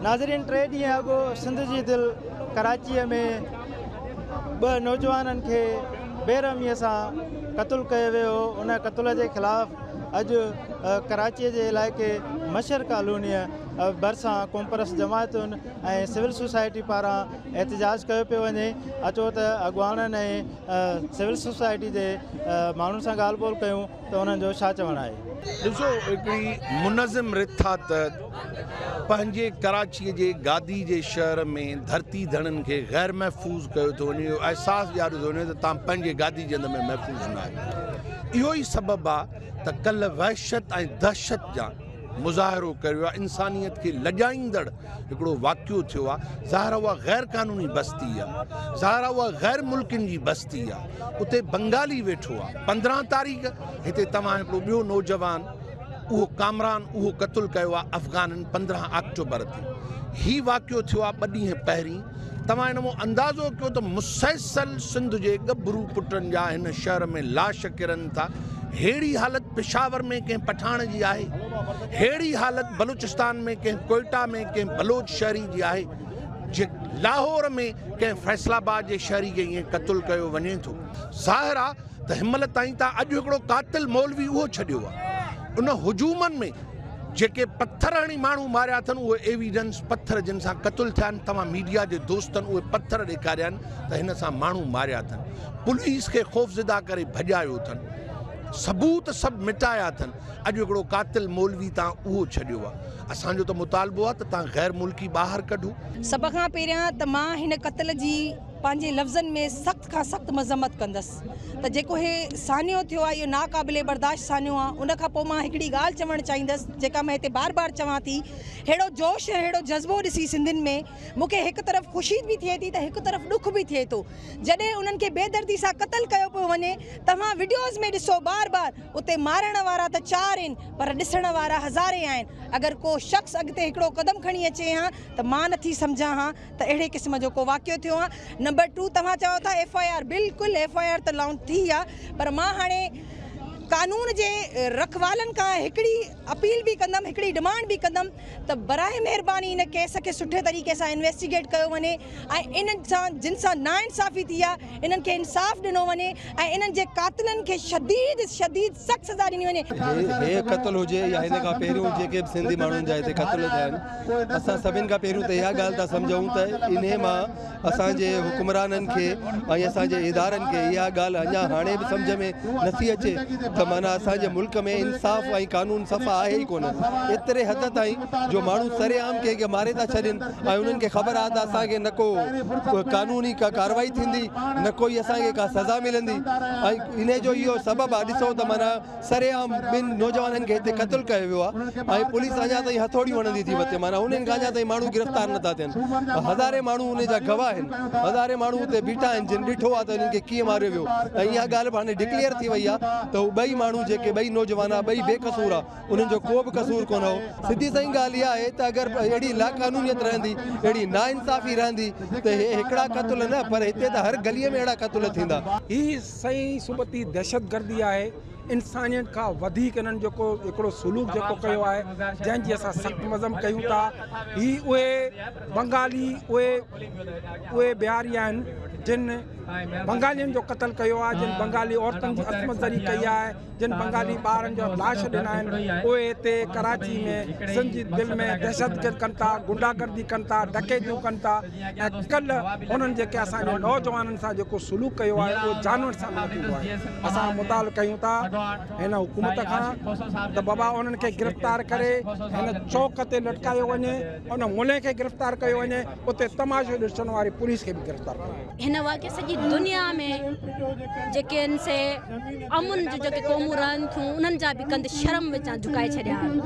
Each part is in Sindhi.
ناظرين ٽي ڏينهن اڳ سنڌ جي دل ڪراچيء ۾ ٻه نوجوانن کي بيرحميء سان قتل ڪيو ويو هو. ان قتل جي خلاف اڄ ڪراچيء جي علائقي مشر ڪالونيء ڀرسان قومپرست جماعتن ۽ سول سوسائٽي پاران احتجاج ڪيو پيو وڃي. اچو ته اڳواڻن ۽ سول سوسائٽي جي ماڻهن سان ڳالهه ٻولهه ڪيون ته انهن جو ڇا چوڻ آهي. ڏسو هڪڙي منظم رٿا تحت پنهنجي ڪراچيء جي گادي جي شهر ۾ ڌرتي ڌڻين کي غير محفوظ ڪيو ٿو وڃي، اهو احساس ڏياريو ٿو وڃي ته توهان پنهنجي گادي جي هنڌ ۾ محفوظ نه آهيو. اهو ئي سبب آهي ته ڪلهه وحشت ۽ دهشت جا مظاهرو ڪيو ويو آهي، انسانيت کي لڄائيندڙ هڪڙو واقعو ٿيو آهي، ظاهر آهي اها غير قانوني بستي آهي، ظاهر آهي اها غير ملڪين جي بستي آهي، اتي بنگالي ويٺو آهي، 15 تاريخ هتي توهان هڪڙو ٻيو نوجوان اهو ڪامران اهو قتل ڪيو آهي افغانن 15 آڪٽوبر تي هي واقعو ٿيو آهي ٻه ڏينهن پهرين توهان ان مون اندازو ڪيو ته مسلسل سنڌ جي ڳڀرو پٽن جا هن شهر ۾ لاش ڪرن ٿا ههڙي حالت پشاور ۾ ڪنهن پٺاڻ جي آهي ههڙي حالت بلوچستان ۾ ڪنهن ڪوئيٽا ۾ ڪنهن بلوچ شهري جي آهي جي لاهور ۾ ڪنهن فيصل آباد جي شهري کي ائين قتل ڪيو وڃي ٿو ظاهر آهي ته هن مهل تائين ته اڄ هڪڙو قاتل مولوي اهو ڇڏيو آهي. ان هجومن ۾ جيڪي پٿر هڻي ماڻهو ماريا اٿن اهي ايويڊنس پٿر جن سان قتل ٿيا آهن توهان ميڊيا جي دوستن اهي پٿر ڏيکاريا آهن ته هن سان ماڻهو ماريا اٿن پوليس کي خوفزده ڪري ڀڄايو اٿن ثبوت سڀ مٽايا اٿن اڄ هڪڙو قاتل مولوي تان اهو ڇڏيو آهي اسان جو ته مطالبو آهي ته توهان غير ملڪي ٻاهر ڪڍو. سڀ کان پهريان ته مان هن قتل جي پنهنجي لفظن ۾ سخت کان سخت مذمت ڪندس ته جيڪو هي سانحو ٿيو آهي اهو ناقابل برداشت سانحو آهي. ان کان پوء مان هڪڙي ڳالهه چوڻ چاهيندس جيڪا مان هتي بار بار چوان ٿي، ههڙو جوش ۽ ههڙو جذبو ڏسي سنڌين ۾ مون کي هڪ طرف خوشي به ٿئي ٿي ته هڪ طرف ڏک به ٿئي ٿو. جڏهن انهن کي بيدردي سان قتل ڪيو پيو وڃي توهان وڊيوز ۾ ڏسو بار بار اتي مارڻ وارا ته چار آهن پر ڏسڻ وارا هزارين آهن. اگر ڪو شخص اڳتي هڪڙو قدم کڻي اچي ها ته مان نٿي سمجهان ها ته اهڙي قسم جو ڪو واقعو ٿيو آ. نمبر ٽو توهان چئو ٿا ايف I R بلڪل ايف I R ته لانچ ٿي آ پر مان هاڻي قانون جي رکوالن کان هڪڙي اپيل به ڪندم هڪڙي ڊمانڊ به ڪندم ته براء مهرباني ان ڪيس کي سٺي طريقي سان انويسٽيگيٽ ڪيو وڃي ۽ انهن سان جن سان ناانصافي ٿي آ انهن کي انصاف ڏنو وڃي ۽ انهن جي قاتلن کي شديد شديد سخت سزا ڏني وڃي. هي قتل هجي يا هن کان پهريون جيڪي به سنڌي ماڻهن جا هتي قتل ٿيا آهن اسان سڀن کان پهريون ته اها ڳالهه ٿا سمجهون ته انهي مان اسان جي حڪمرانن کي ۽ اسان جي ادارن کي اها ڳالهه اڃا هاڻي به سمجهه ۾ نٿي اچي ته معنيٰ اسان جي ملڪ ۾ انصاف ۽ قانون صفا آهي ئي ڪونه ايتري حد تائين جو ماڻهو سرعام ڪنهن کي ماري ٿا ڇڏين ۽ انهن کي خبر آهي ته اسان کي نه ڪو قانوني ڪا ڪارروائي ٿيندي نه ڪوئي اسان کي ڪا سزا ملندي ۽ انهي جو اهو سبب آهي ڏسو ته معنيٰ سرعام ٻن نوجوانن کي هتي قتل ڪيو ويو آهي ۽ پوليس اڃا تائين هٿوڙيون هڻندي ٿي وتي معنيٰ انهن کان اڃا تائين ماڻهو گرفتار نٿا ٿين هزارين ماڻهو انهن جا گواهه آهن هزارين ماڻهو اتي بيٺا آهن جن ڏٺو آهي ته انهن کي ڪيئن ماريو ويو ۽ اها ڳالهه به هاڻي ڊڪليئر ٿي وئي آهي ته هو ٻئي ماڻهو جيڪي ٻئي نوجوان آهي ٻئي بي قصور آهي انهن جو ڪو به قصور ڪونه هو سڌي سائين ڳالهه اها آهي ته اگر اهڙي لاقانونيت رهندي اهڙي ناانصافي رهندي ته هي هڪڙا قتل نه پر هتي ته هر گلي ۾ اهڙا قتل ٿيندا. هي سائين صوبتي دهشتگردي آهي انسانيت کان وڌيڪ انهن جيڪو هڪڙو سلوڪ جيڪو ڪيو آهي جنهن جي اسان سخت مذم ڪيون ٿا هي اهي بنگالي اهي اهي بهاري آهن جن بنگالين جو قتل ڪيو آهي جن بنگالي عورتن جي عصمت زري ڪئي آهي جن بنگالي ٻارن جا لاش ڏنا آهن اهي هتي ڪراچي ۾ سنڌ جي دل ۾ دهشتگرد ڪن ٿا گنڊا گردي ڪن ٿا ڊڪيتيون ڪن ٿا ۽ ڪلهه انهن جيڪي اسان جي نوجوانن سان جيڪو سلوڪ ڪيو آهي اهو جانور سان به نه ٿيندو آهي. اسان مطالبو ڪيون ٿا هن حڪومت کان ته بابا انهن کي گرفتار ڪري هن چوڪ تي لٽڪايو وڃي، ان ملين کي گرفتار ڪيو وڃي، اتي تماشو ڏسڻ واري پوليس کي به گرفتار ڪيو وڃي. هن واقعي سڄي دنيا ۾ جيڪي آهن سي امن جون جيڪي قومون رهن ٿيون انهن جا به ڪنڌ شرم وچان جهڪائي ڇڏيا آهن.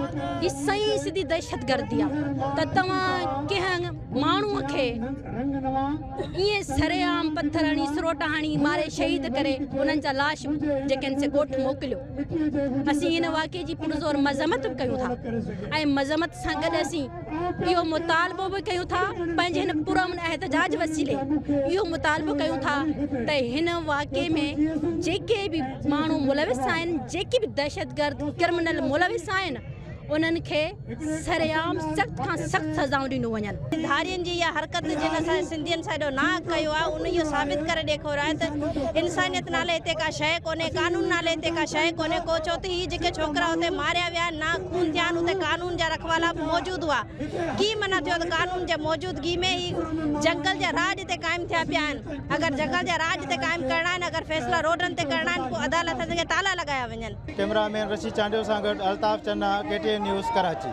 هي سئين سڌي دهشتگردي آهي ته توهان ڪنهن ماڻهوء کي ائين سرعام پٿر هڻي سروٽا هڻي ماري شهيد ڪري انهن جا لاش جيڪي آهن سي ڳوٺ موڪليو. اسين ان واقعي جي پرزور مذمت به ڪيون ٿا ۽ مذمت سان گڏ اسين اهو مطالبو به ڪيون ٿا پنهنجي هن پرامن احتجاج وسيلي اهو مطالبو ڪيون ٿا ته هن واقعي ۾ جيڪي به ماڻهو ملوث آهن جيڪي به دهشتگرد ڪرمنل ملوث آهن. انهن کي سرعام سخت کان سخت سزائون ڏنيون وڃن. ڌارين جي اها حرڪت جن اسان جي سنڌين سان ايڏو ناحق ڪيو آهي ان اهو ثابت ڪري ڏيکاريو آهي ته انسانيت نالي هتي ڪا شيء ڪونهي قانون نالي هتي ڪا شيء ڪونهي ڪو ڇو ته هي جيڪي ڇوڪرا اتي ماريا ويا آهن ناحق خون ٿيا آهن اتي قانون جا رکوالا به موجود هئا ڪي معنيٰ ٿيو ته قانون جي موجودگي ۾ هي جنگل جا راڄ هتي قائم ٿيا پيا آهن اگر جنگل جا راڄ هتي قائم ڪرڻا آهن اگر فيصلا روڊن تي ڪرڻا آهن پوء عدالتن کي تالا لڳايا وڃن. ڪئميرا مين رشيد چانڊيو سان گڏ Altaf Channa, K T N news, Karachi.